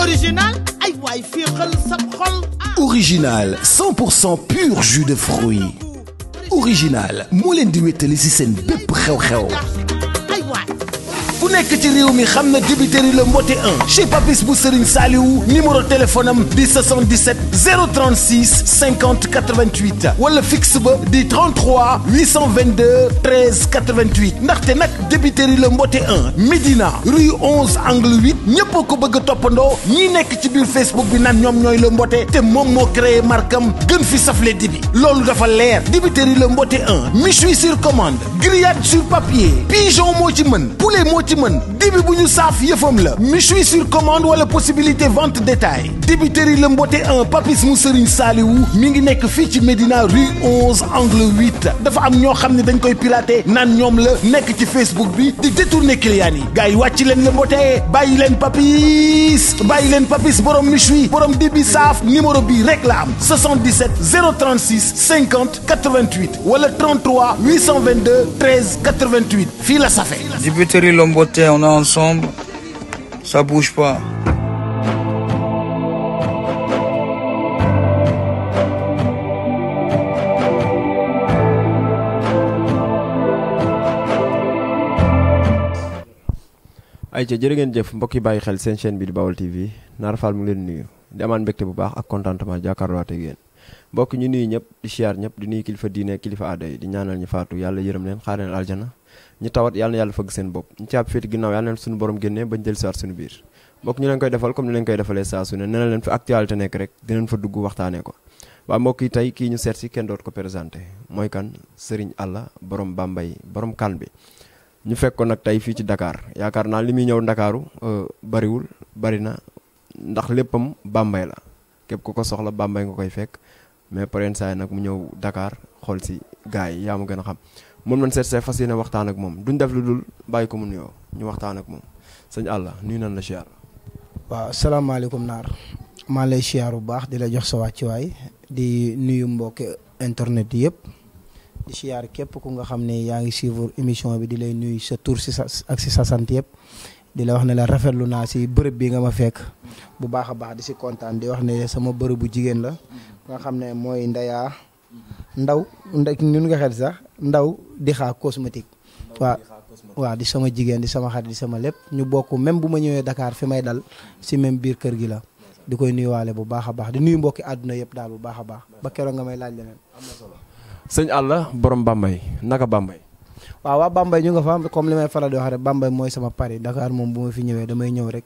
original ay waay fii xel sab xol. Original 100% pur jus de fruits. Original moo leen di wéttali ci seen bépp xew-xew. ku nekk ci réew mi xam na débiteri Le Mboté 1 chez Papis bu Serigne Saliou numéro téléphone am di 77 036 50 88 wala fixe ba di 33 822 13 88 ndaxte nag débiteri Le Mboté 1 Médina rue 11 angle 8 ñëpp ko bëgg a toppandoo ñi nekk ci biir Facebook bi naan ñoom ñooy Le Mboté te moom moo créé markam gën fi safle dibi loolu dafa leer débiteri Le Mboté 1 méchoui sur commande grillade sur papier pigeon moo ci mën poulet moo ci mën dibi bu ñu saaf yëfam la méchoui sur commande wala possibilité vente détail débiteri Le Mboté 1 Papis mu Serigne Saliou mi ngi nekk fii ci Médina rue 11 angle 8 dafa am ñoo xam ne dañ koy pirater naan ñoom la nekk ci Facebook bi di détourner clients yi gars yi wàcc leen Le Mboté bàyyi leen Papis borom méchoui borom dibi saaf numéro bi rek la am 77 036 50 88 wala 33 822 13 88 fii la safe. Débiteri Le Mboté, on est ensemble, ça bouge pas. ayca jërë ngeen jëf mbokk yi bàyyi xel seen chaîne bi di Baol TV Naar Fall mu ngi leen nuyu di amaan mbégte bu baax ak contentement jàkkaarloo ak yéen mbokk ñu nuyu ñëpp di siyaar ñëpp di nuyu kilifa diine kilifa aada yi di ñaanal ñu faatu yàlla yërëm leen xaar leen aljana ñu tawat yàlla na yàlla fëgg seen bopp ñu caab féeti ginnaaw yàlla na suñu borom génnee bañ jël siwaat suñu biir mbokk ñu leen koy defal comme ni leen koy defalee saa su ne nee na leen fi actualité nekk rek dinañ fa dugg waxtaanee ko waaw mbokk yi tey kii ñu seet si kenn doot ko présenté mooy kan Serigne Alla borom Bambey borom kan bi ñu fekk ko nag tey fii ci Dakar yaakaar naa li muy ñëw Ndakaaru bari na ndax léppam Bambey la képp ku ko soxla Bambey nga koy fekk mais paren saa nag mu ñëw Dakar xool si gars yi yaa ma gën a xam moom lañ seet see fas yéene waxtaan ak moom duñ def lu dul bàyyi ko mu nuyoo ñu waxtaan ak moom sëñ Alla nuyu nan la siyaar. waaw asalaamaaleykum Naar maa lay siyaar bu baax di la jox sa wàccuwaay di nuyu mbokki internet yëpp di siyaar képp ku nga xam ne yaa ngi suivre émission bi di lay nuyu sa tur si sa ak si sa sant yëpp di la wax ne la rafetlu naa si bërëb bi nga ma fekk bu baax a baax di si kontaan di wax ne sama bërëb bu jigéen la nga xam ne mooy Ndeya ñun nga xel sax ndaw di xaa cosmétique waaw di sama jigéen di sama xarit di sama lépp ñu bokk même bu ma ñëwee Dakar fi may dal si même biir kër gi la di koy nuyuwaale bu baax a baax di nuyu mbokki àdduna yëpp daal bu baax a baax ba keroog nga may laaj leneen am na solo. sëñ Alla borom Bambey naka Bambey. waaw waa Bambey ñu nga fa comme li may faral di wax rek Bambey mooy sama Paris Dakar moom bu ma fi ñëwee damay ñëw rek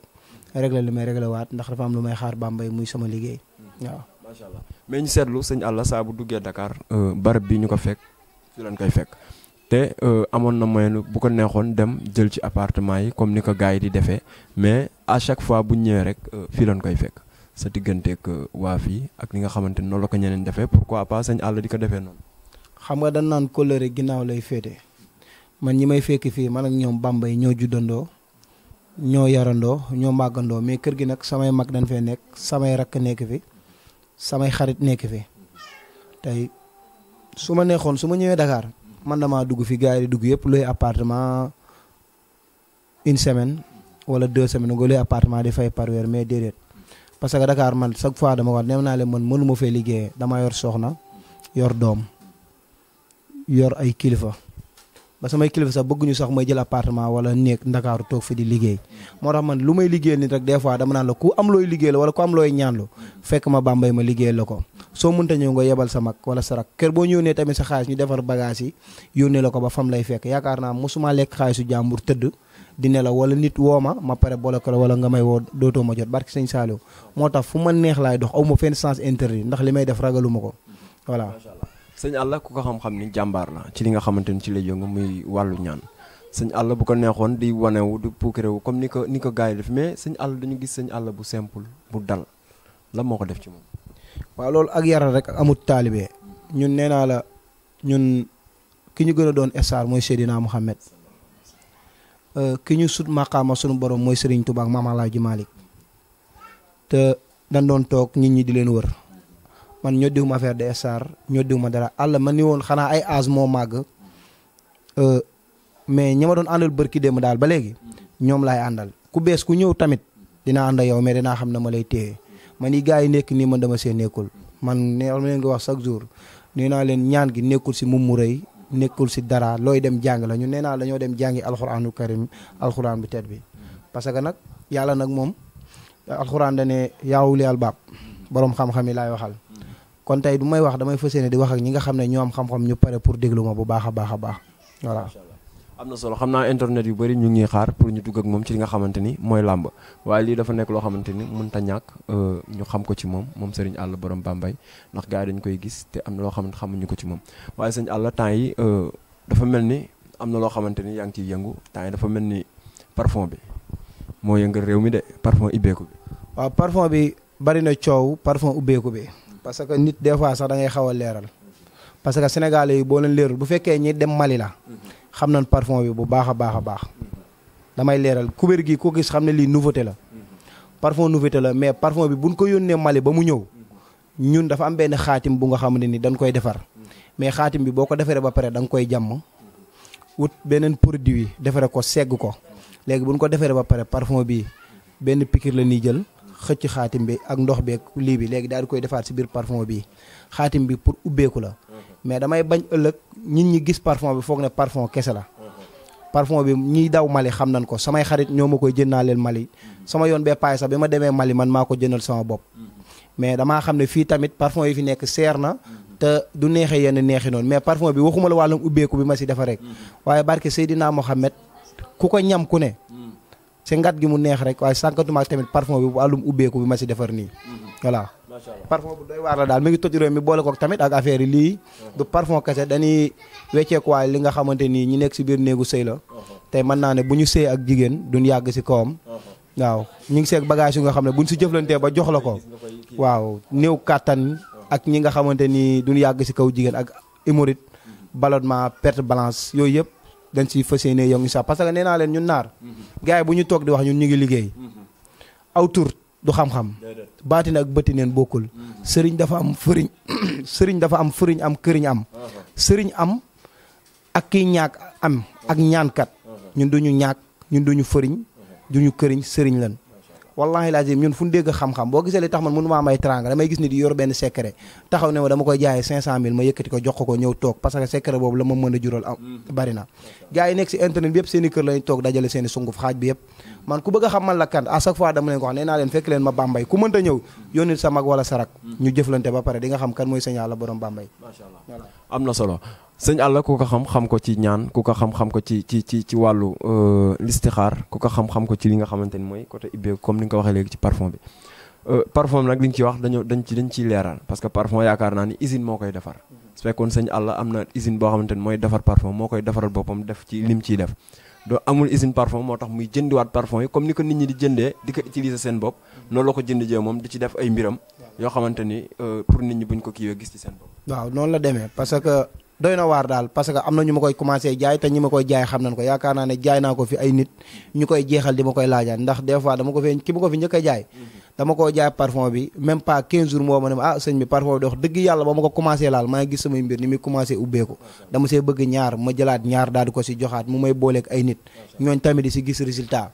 régler li may régler waat ndax dafa am lu may xaar Bambey muy sama liggéey waaw. macha allah mais ñu seetlu sëñ Alla saa bu duggee Dakar barab bi ñu ko fekk fi lañ koy fekk te amoon na moyen bu ko neexoon dem jël ci appartement yi comme ni ko gars yi di defee mais à chaque fois bu ñëwee rek fii lañ koy fekk sa digganteeg waa fii ak li nga xamante ni noonu la ko ñeneen defee pourquoi pas sëñ Alla di ko defee noonu. xam nga dañ naan kóllëre ginnaaw lay féete man ñi may fekk fii man ak ñoom Bambey ñoo juddandoo ñoo yarandoo ñoo màggandoo mais kër gi nag samay mag dañ fee nekk samay rakk nekk fi samay xarit nekk fi tey su ma neexoon su ma ñëwee Dakar man damaa dugg fi gars yi di dugg yëpp luy appartement une semaine wala 2 semaines nga luy appartement di fay par weer mais déedéet parce que Dakar man chaque fois dama wax nem naa leen man mënuma fee liggéeyee dama yor soxna yor doom yor ay kilifa ba samay kilifa sax bëgguñu sax may jël appartement wala néeg Ndakaaru toog fi di liggéey moo tax man lu may liggéeyal nit rek des fois dama naan la ku am looy liggéey la wala ku am looy ñaanlu fekk ma Bambey ma liggéeyal la ko soo mënta ñëw nga yebal sa mag wala sa rak kër boo ñëwee tamit sa xaalis ñu defar bagage yi yónnee la ko ba fam lay fekk yaakaar naa mosuma lekk xaalisu jàmbur tëdd di ne la wala nit woo ma pare boole ko la wala nga may woo dootoo ma jot barki sëñ Saliou moo tax fu ma neex laay dox aw ma fenn sens interdit ndax li may def ragaluma ko voilà. sëñ Alla ku ko xam-xam ni jàmbaar la ci li nga xamante ni ci lay yëngu muy wàllu ñaan sëñ Alla bu ko neexoon di wanewu di puukarewu comme ni ko gars yi def mais sëñ Alla dañu gis sëñ Alla bu simple bu dal la moo ko def ci moom. waaw loolu ak yaral rek amut taalibe ñun nee naa la ñun ki ñu gën a doon star mooy Seydina Mouhamed ki ñu sut maqaama sunu borom mooy Serigne Touba ak Maam Alaaji Malick te dañ doon toog nit ñi di leen wër. man ñoo diw ma affaire de star ñoo diw ma dara Alla man ni woon xanaa ay âge moo màgg mais ñi ma doon àndal bërki démb daal ba léegi ñoom laay àndal ku bees ku ñëw tamit dinaa ànd ak yow mais dinaa xam ne ma lay téye man yi gars yi nekk nii man dama see nekkul man ne ma leen ko wax chaque jour nee naa leen ñaan gi nekkul si mum mu rëy nekkul si dara looy dem jàng la ñun nee naa dañoo dem jàngi alxuraanu karim alxuraan bu tedd bi parce que nag yàlla nag moom alxuraan dane yaawuli albaab borom xam-xam yi laay waxal kon tey du may wax damay fas yéene di wax ak ñi nga xam ne ñoo am xam-xam ñu pare pour déglu ma bu baax a baax a baax voilà. am na solo xam naa internet yu bëri ñu ngi xaar pour ñu dugg ak moom ci li nga xamante ni mooy làmb waaye lii dafa nekk loo xamante ni mënut a ñàkk ñu xam ko ci moom Serigne Alla borom Bambey ndax gars yi dañu koy gis te am na loo xamante xamuñu ko ci moom waaye Serigne Alla temps yi dafa mel ni am na loo xamante ni yaa ngi ciy yëngu temps yi dafa mel ni parfum bi moo yëngal réew mi de parfum ubbeeku bi. waaw parfum bi bari na coow parfum ubbeeku bi parce que nit des fois sax da ngay xaw a leeral parce que sénégalais yi boo leen leerul bu fekkee ñi dem Mali la xam nañ parfum bi bu baax a baax a baax damay leeral kubéer gi ko gis xam ne lii nouveauté la parfum nouveauté la mais parfum bi buñ ko yónnee Mali ba mu ñëw ñun dafa am benn xaatim bu nga xamante ni dañ koy defar mais xaatim bi boo ko defaree ba pare da nga koy jàmm wut beneen produit defare ko segg ko léegi buñ ko defaree ba pare parfum bi benn piqûre la ñuy jël xëcc xaatim bi ak ndox bi ak lii bi léegi daal di koy defaat si biir parfum bi xaatim bi pour ubbeeku la mais damay bañ ëllëg nit ñi gis parfum bi foog ne parfum kese la parfum bi ñiy daw Mali xam nañ ko samay xarit ñoo ma koy jëndaaleel Mali sama yoon bee paay sax bi ma demee Mali man maa ko jëndal sama bopp mais damaa xam ne fii tamit parfum yi fi nekk seer na te du neexee yenn neexi noonu mais parfum bi waxuma la wàllum ubbeeku bi ma si defa rek waaye barke Seydina Mohamed ku ko ñam ku ne si ngat gi mu neex rek waaye sànkatuma tamit parfum bi wàllum ubbeeku bi ma si defar nii voilà parfum bu doy waar la daal mi ngi toj réew mi boole ko tamit ak affaire yi lii du parfum kese dañuy wecceeku waaye li nga xamante nii ñi nekk si biir néegu sëy la tey mën naa ne bu ñu sëy ak jigéen duñ yàgg si kawam waaw ñu ngi seeg bagage yu nga xam ne buñ si jëflantee ba jox la ko waaw néew kàttan ak ñi nga xamante ni duñ yàgg si kaw jigéen ak hémorroïde ballonnement perte balance yooyu yëpp dañ si fas yéene yëngu sax parce que nee naa leen ñun naar gars yi bu ñu toog di wax ñun ñu ngi liggéey aw tur du xam-xam baatin ak bëti neen bokkul sëriñ dafa am fëriñ sëriñ dafa am fëriñ am këriñ am sëriñ am ak kiy ñaak am ak ñaankat ñun duñu ñaak ñun duñu fëriñ duñu këriñ sëriñ lan wallahi lazim ñun fu ñu dégg xam-xam boo gisee li tax man mënu maa may tranga damay gis nit di yor benn secret taxaw ne ma dama koy jaayee 500000 ma yëkkati ko jox ko ñëw toog parce que secret boobu la ma mën a jural am bari na gars yi nekk si internet bi yëpp seen i kër lañu toog dajale seen i sunguf xaaj bi yëpp man ku bëgg a xam man la kan à chaque fois dama leen ko wax nee naa leen fekk leen ma Bambey ku mënta ñëw yónnil sa mag wala sa rak ñu jëflante ba pare di nga xam kan mooy Serigne Alla borom Bambey voilà am na solo Serigne Alla ku ko xam ko ci ñaan ku ko xam ko ci wàllu listixaar ku ko xam ko ci li nga xamante ni mooy côté ibbeeku comme ni nga ko waxee léegi ci parfum bi parfum nag li nga ci wax dañ ciy leeral parce que parfum yaakaar naa ni usine moo koy defar su fekkoon Serigne Alla am na usine boo xamante ni mooy defar parfum moo koy defaral boppam def ci lim ciy def doo amul usine parfum moo tax muy jëndiwaat parfum yi comme ni ko nit ñi di jëndee di ko utiliser seen bopp noonu la ko jënd jee moom di ci def ay mbiram yoo xamante ni pour nit ñi buñ ko kiiwee gis ci seen bopp. waaw noonu la demee parce que doy na waar daal parce que am na ñu ma koy commencé jaay te ñi ma koy jaay xam nañ ko yaakaar naa ne jaay naa ko fi ay nit ñu koy jeexal di ma koy laajaan ndax des fois dama ko fi ki ma ko fi njëkk a jaay dama koo jaay parfum bi même pas 15 jours moo ma ne ah sëñ bi parfum bi di wax dëgg yàlla ba ma ko commencé laal maa ngi gis samay mbir ni muy commencé ubbeeku dama see bëgg ñaar ma jëlaat ñaar daal di ko si joxaat mu may booleeg ay nit ñooñ tamit di si gis résultat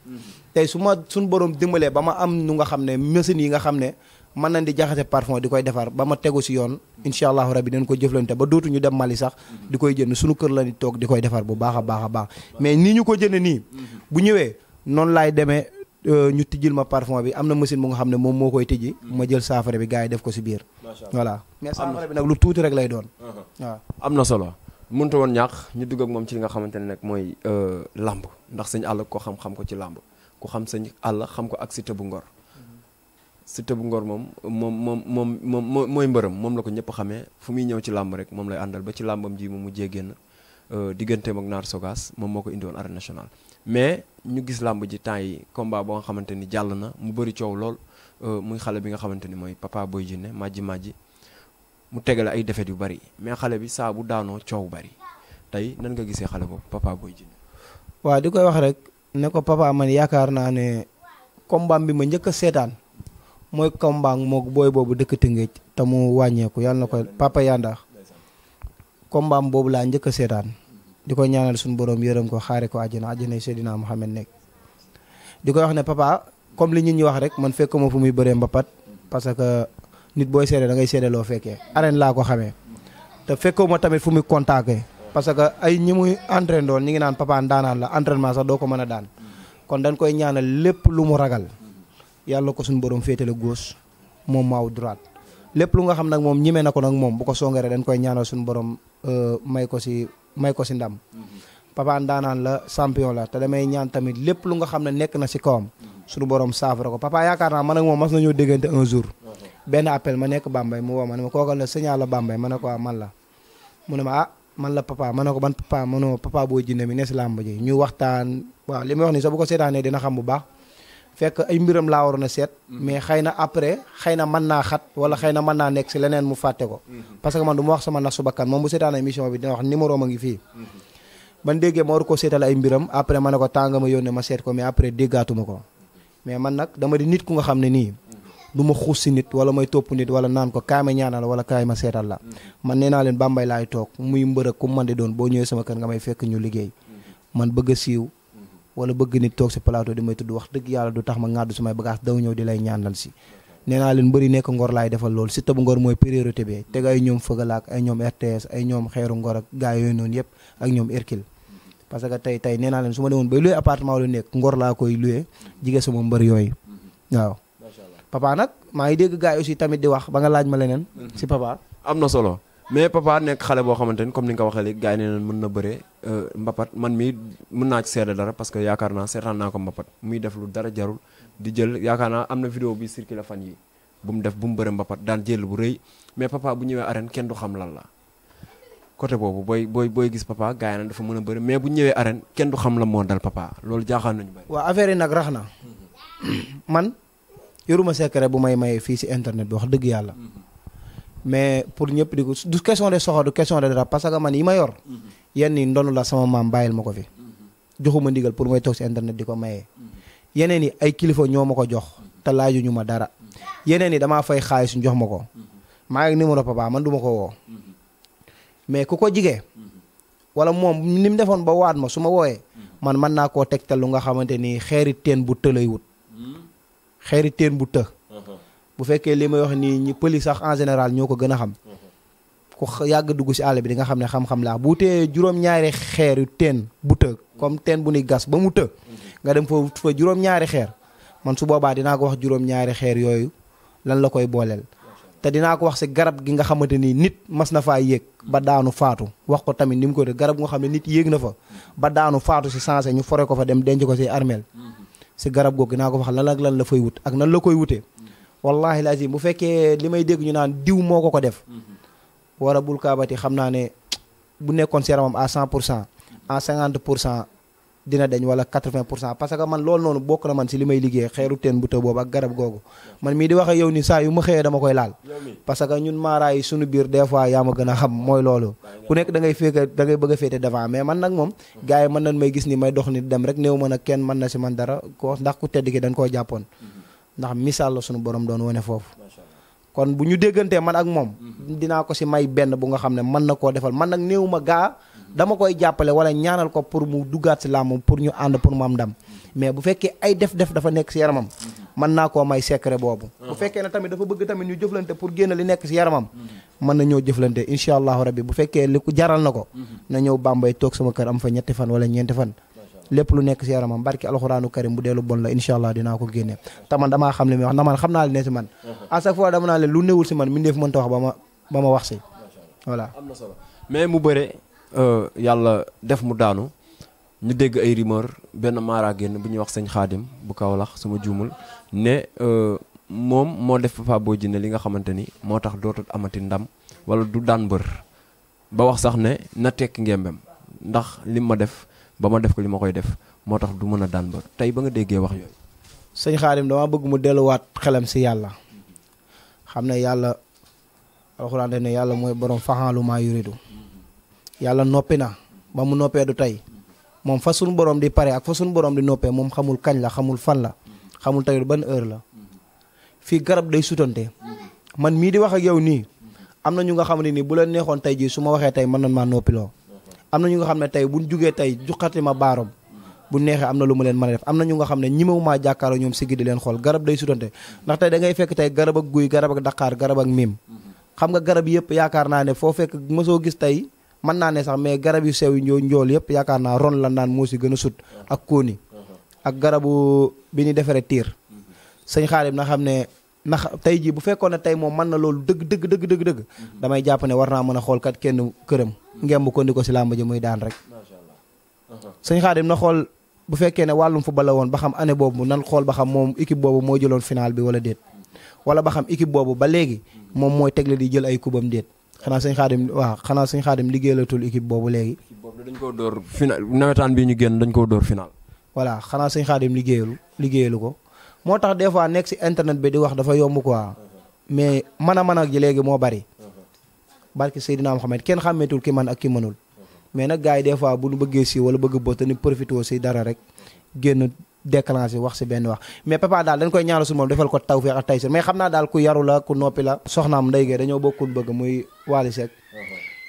tey suñ borom dimbalee ba ma am nu nga xam ne machines yi nga xam ne mën nañ di jaxase parfum di koy defar ba ma tegu si yoon incha allahu rabi dañ ko jëflante ba dootuñu dem Mali sax di koy jënd suñu kër la ni toog di koy defar bu baax a baax a baax mais nii ñu ko jënd nii bu ñëwee noonu laay demee ñu tijjil ma parfum bi am na machine bu nga xam ne moom moo koy tijji ma jël saafara bi gars yi def ko si biir voilà mais saafara bi nag lu tuuti rek lay doon waaw am na solo mënta woon ñaax ñu dugg ak moom ci li nga xamante ne nag mooy làmb ndax Serigne Alla ko xam ko ci làmb ku xam Serigne Alla xam ko ak Siteu bu Ngor Siteu bu Ngor moom mooy mbërëm moom la ko ñëpp xamee fu muy ñëw ci làmb rek moom lay àndal ba ci làmbam ji moom mu jéegéen digganteem ak Naar Sogas moom moo ko indiwoon arène nationale mais ñu gis làmb ji temps yi combat boo nga xamante ni jàll na mu bëri coow lool muy xale bi nga xamante ni mooy Papa Boy Djiné majji mu tegale ay défaites yu bari mais xale bi saa bu daanoo coow bari tey nan nga gisee xale boobu Papa Boy Djiné waaw di koy wax rek ne ko papa man yaakaar naa ne combat bi ma njëkk a seetaan mooy combat moog booy boobu dëkk Tëngéej te mu wàññeeku yàlla na ko papa yandax combat boobu laa njëkk a seetaan di ko ñaanal suñu borom yërëm ko xaare ko àjjana Seydina Muhammad nekk di koy wax ne papa comme li nit ñi wax rek man fekkuma fu muy bëree mbapat parce que nit booy seede da ngay seede loo fekkee arène laa ko xamee te fekkuma tamit fu muy contacté parce que ay ñi muy entraîné doon ñi ngi naan papa ndaanaan la entraînement sax doo ko mën a daan kon dañ koy ñaanal lépp lu mu ragal yàlla ko suñu borom féetale gauche moom maaw droite lépp lu nga xam nag moom ñime na ko nag moom bu ko songere dañ koy ñaanal suñu borom may ko si ndam papa ndaanaan la champion la te damay ñaan tamit lépp lu nga xam ne nekk na si kawam suñu borom saafara ko papa yaakaar naa man ak moom mas nañoo déggante un jour benn appel ma nekk Bambey mu woo ma ne ma kookal la signal la Bambey ma ne ko man la mu ne ma ah man la papa ma ne ko ban papa ma ne papa boo jinne mi ne si làmb ji ñu waxtaan waaw li may wax ni sax bu ko seetaanee dina xam bu baax fekk ay mbiram laa waroon a seet mais xëy na après xëy na mën naa xat wala xëy na mën naa nekk si leneen mu fàtte ko parce que man du ma wax sama nax su bakkan moom bu seetaan émission bi dina wax numéro ma ngi fii ban déggee ma war ko seetal ay mbiram après ma ne ko tànga ma yónnee ma seet ko mais après déggaatuma ko mais man nag dama di nit ku nga xam ne nii du ma xuus si nit wala may topp nit wala naan ko kaay ma ñaanal wala kaay ma seetal la man nee naa leen Bambey laay toog muy mbërëg ku man di doon boo ñëwee sama kër nga may fekk ñu liggéey man bëgg a siiw wala bëgg nit toog si plateau di may tudd wax dëgg yàlla du tax ma ŋàddu sumay bagage daw ñëw di lay ñaanal si nee naa leen bëri nekk ngor laay defal loolu Siteu bu ngor mooy priorité bi teg ay ñoom fëgalaak ay ñoom RTS ay ñoom xeeru ngor ak gars yooyu noonu yëpp ak ñoom Hercule parce que tey nee naa leen su ma demoon bay loué appartement wala nekk ngor laa koy loué jige sama mbër yooyu waaw papa nag maa ngi dégg gars yi aussi tamit di wax ba nga laaj ma leneen si papa am na solo mais papa nekk xale boo xamante ni comme ni nga ko waxee léegi gars yi nee nañ mën na bëree mbapat man mii mën naa ci seede dara parce que yaakaar naa seetaan naa ko mbapat muy def lu dara jarul di jël yaakaar naa am na vidéo bi circulé fan yi bu mu def bu mu bëre mbapat daan jël bu rëy mais papa bu ñëwee arène kenn du xam lan la côté boobu booy gis papa gars yi nag dafa mën a bëri mais bu ñëwee arène kenn du xam la moo dal papa loolu jaaxal nañu bëri. waaw affaire yi nag rax na man yoruma secret bu may maye fii si internet bi wax dëgg yàlla mais pour ñëpp di ko du question de soxor du question de dara parce que man yi ma yor yenn yi ndonu la sama maam bàyyil ma ko fi joxuma ndigal pour may toog si internet di ko mayee yeneen yi ay kilifa ñoo ma ko jox te laajuñu ma dara yeneen yi damaa fay xaalis jox ma ko maa ngi numéro papa man du ma ko woo mais ku ko jigee wala moom ni mu defoon ba waat ma su ma wooyee man mën naa koo tegtal lu nga xamante ni xeeri teen bu të lay wut xeeri teen bu të bu fekkee li may wax nii ñi pëli sax en général ñoo ko gën a xam ku yàgg dugg si àll bi di nga xam ne xam-xam laa bu tee juróom-ñaari xeeru teen bu të comme teen bu ni gas ba mu të nga dem fa juróom-ñaari xeer man su boobaa dinaa ko wax juróom-ñaari xeer yooyu lan la koy booleel te dinaa ko wax si garab gi nga xamante ni nit mas na faa yéeg ba daanu faatu wax ko tamit ni mu ko def garab nga xam ne nit yéeg na fa ba daanu faatu si sensé ñu fore ko fa dem denc ko si armeel si garab googu dinaa ko wax lan ak lan la fay wut ak nan la koy wutee wallahi lazim bu fekkee li may dégg ñu naan diw moo ko def wara bul kaabati xam naa ne bu nekkoon si yaramam à 100% à 50% dina deñ wala 80% parce que man loolu noonu bokk na man si li may liggéey xeeru teen bu të boobu ak garab googu man mii di wax ak yow ni saa yu ma xëyee dama koy laal parce que ñun maaraay yi suñu biir des fois yaa ma gën a xam mooy loolu ku nekk da ngay bëgg a féete devant mais man nag moom gars yi mën nañ may gis ni may dox ni dem rek néew mën a kenn mën na si man dara ko ndax ku tedd ki dañ koo jàppoon ndax misaal la suñu borom doon wane foofu kon bu ñu déggantee man ak moom dinaa ko si may benn bu nga xam ne mën na koo defal man nag néew ma gaa dama koy jàppale wala ñaanal ko pour mu duggaat si làmb pour ñu ànd pour mu am ndam mais bu fekkee ay def-def dafa nekk si yaramam mën naa koo may secret boobu bu fekkee ne tamit dafa bëgg tamit ñu jëflante pour génn li nekk si yaramam mën na ñëw jëflante incha allahu rabbi bu fekkee li ko jaral na ko na ñëw Bambey toog sama kër am fa 3 fan wala 4 fan lépp lu nekk si yaramam barki alxuraanu karim bu dee lu bon la incha allah dinaa ko génne te man damaa xam li muy wax ndax man xam naa li ne si man à chaque fois dama naa leen lu newul si man mi ndeef mënta wax ba ma wax si voilà am na solo mais mu bëre yàlla def mu daanu ñu dégg ay rumeur benn maara génn bu ñuy wax sëñ Xaadim bu Kaolack suma juumul ne moom moo def Papa Boy Djiné li nga xamante ni moo tax dootul amati ndam wala du daan mbër ba wax sax ne na tekki ngembem ndax lim ma def ba ma def ko li ma koy def moo tax du mën a daan mbër tey ba nga déggee wax yooyu. sëñ Xaadim dama bëgg mu delluwaat xelam si yàlla xam ne yàlla alxuraan ne yàlla mooy borom faxaalu maa yuridu yàlla noppi na ba mu noppee du tey moom fa suñu borom di pare ak fa suñu borom di noppee moom xamul kañ la xamul fan la xamul tey ban heure la fii garab day sutante man mii di wax ak yow nii am na ñu nga xam ne nii bu leen neexoon tey jii su ma waxee tey mën nañ maa noppiloo am na ñu nga xam ne tey buñ jugee tey juqati ma baarom bu neexee am na lu ma leen mën a def am na ñu nga xam ne ñimewumaa jàkkaaroo ñoom siggi di leen xool garab day sutante ndax tey da ngay fekk tey garab ak guy garab ak daqaar garab ak miim xam nga garab yëpp yaakaar naa ne foo fekk mosoo gis tey mën naa ne sax mais garab yu sew yu njool yëpp yaakaar naa ron la naan moo si gën a sut ak kóoni ak garabu bi ñu defaree tiir sëñ Xaadim na xam ne ndax tey jii bu fekkoon ne tey moom mën na loolu dëgg damay jàpp ne war naa mën a xool kat kenn këram ngemb ko ndi ko si làmb ji muy daan rek sëñ Xaadim na xool bu fekkee ne wàllum football la woon ba xam année boobu nan xool ba xam moom équipe boobu moo jëloon final bi wala déet wala ba xam équipe boobu ba léegi moom mooy tegle di jël ay kubam déet xanaa sëñ Xaadim liggéeyalatul équipe boobu léegi. équipe boobu dañ koo dóor final nawetaan bi ñu génn dañ koo dóor final. voilà xanaa sëñ Xaadim liggéeyalu ko moo tax des fois nekk si internet bi di wax dafa yomb quoi mais mën ak ji léegi moo bari barki Seydina Muhammad kenn xàmmeetul ki man ak ki mënul mais nag gars yi des fois bu ñu bëggee si wala bëgg bota ni profité si dara rek génn déclenché wax si benn wax mais papa daal dañ koy ñaanal su moom defal ko tawfeex ak taysir mais xam naa daal ku yaru la ku noppi la soxnaam Ndeye Gueye dañoo bokkul bëgg muy Wally Seck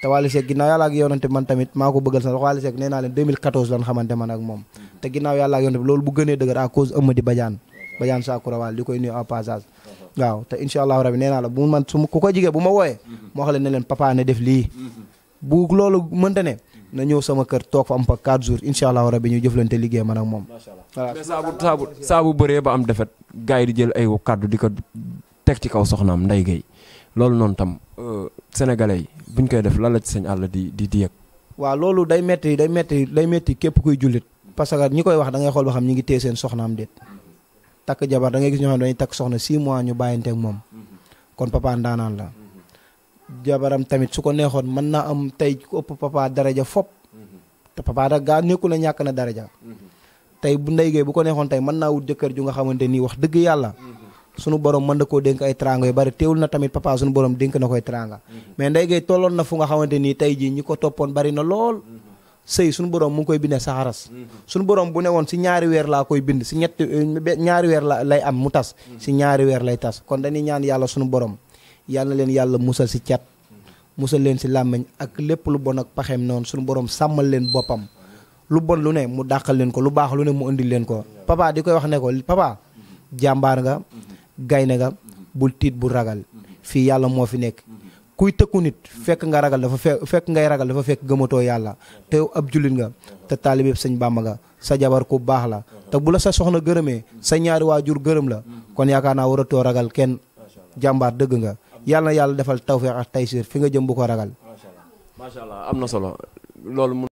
te Wally Seck ginnaaw yàlla ak yonante man tamit maa ko bëggal sax Wally Seck nee naa leen 2014 lan xamante man ak moom te ginnaaw yàlla ak yonante loolu bu gënee dëgër à cause Amady Badiane Sakura Wally di koy nuyu en passage waaw te incha allahu rabi nee naa la bu man su ku ko jigee bu ma wooyee moo xam ne leen papa ne def lii bu loolu mënta ne na ñëw sama kër toog fa am fa 4 jours incha allahu rabi ñu jëflante liggéey man ak moom. voilà mais saabu bëree ba am defet gars yi di jël ay kàddu di ko teg ci kaw soxnaam Ndeye Gueye loolu noonu tam sénégalais yi buñ koy def lan la ci sëñ àll di yëg. waaw loolu day metti képp kuy jullit parce que ñi koy wax da ngay xool ba xam ñi ngi téye seen soxnaam déet takk jabar da ngay gis ñoo xam ne dañuy takk soxna 6 mois ñu bàyyanteeg moom kon papa ndaanaan la. jabaram tamit su ko neexoon mën naa am tey ku ëpp papa daraja fop te papa da gaa nekkul na ñàkk na daraja tey bu Ndeye Gueye bu ko neexoon tey mën naa wut jëkkër ju nga xamante nii wax dëgg yàlla sunu borom mën na koo dénk ay tranga yu bari teewul na tamit papa sunu borom dénk na koy tranga mais Ndeye Gueye tolloon na fu nga xamante nii tey jii ñi ko toppoon bari na lool sëy sunu borom mu ngi koy bindee saxaras sunu borom bu ne woon si ñaari weer laa koy bind si ñaari weer la lay am mu tas si ñaari weer lay tas kon dañuy ñaan yàlla sunu borom yàlla na leen yàlla musal si cat musal leen si làmmiñ ak lépp lu bon ak paxeem noonu suñu borom sàmmal leen boppam lu bon lu ne mu dàqal leen ko lu baax lu ne mu indil leen ko papa di koy wax ne ko papa jàmbaar nga gaynde nga bul tiit bu ragal fii yàlla moo fi nekk kuy tëkku nit fekk nga ragal fekk ngay ragal dafa fekk gëmatoo yàlla te yow ab jullit nga te taalibe sëñ Bàmba nga sa jabar ku baax la te bu la sa soxna gërëmee sa ñaari waajur gërëm la kon yaakaar naa waratoo ragal kenn jàmbaar dëgg nga yàlla na yàlla defal tawfeex ak taysir fi nga jëm bu ko ragal. macha allah am na solo loolu.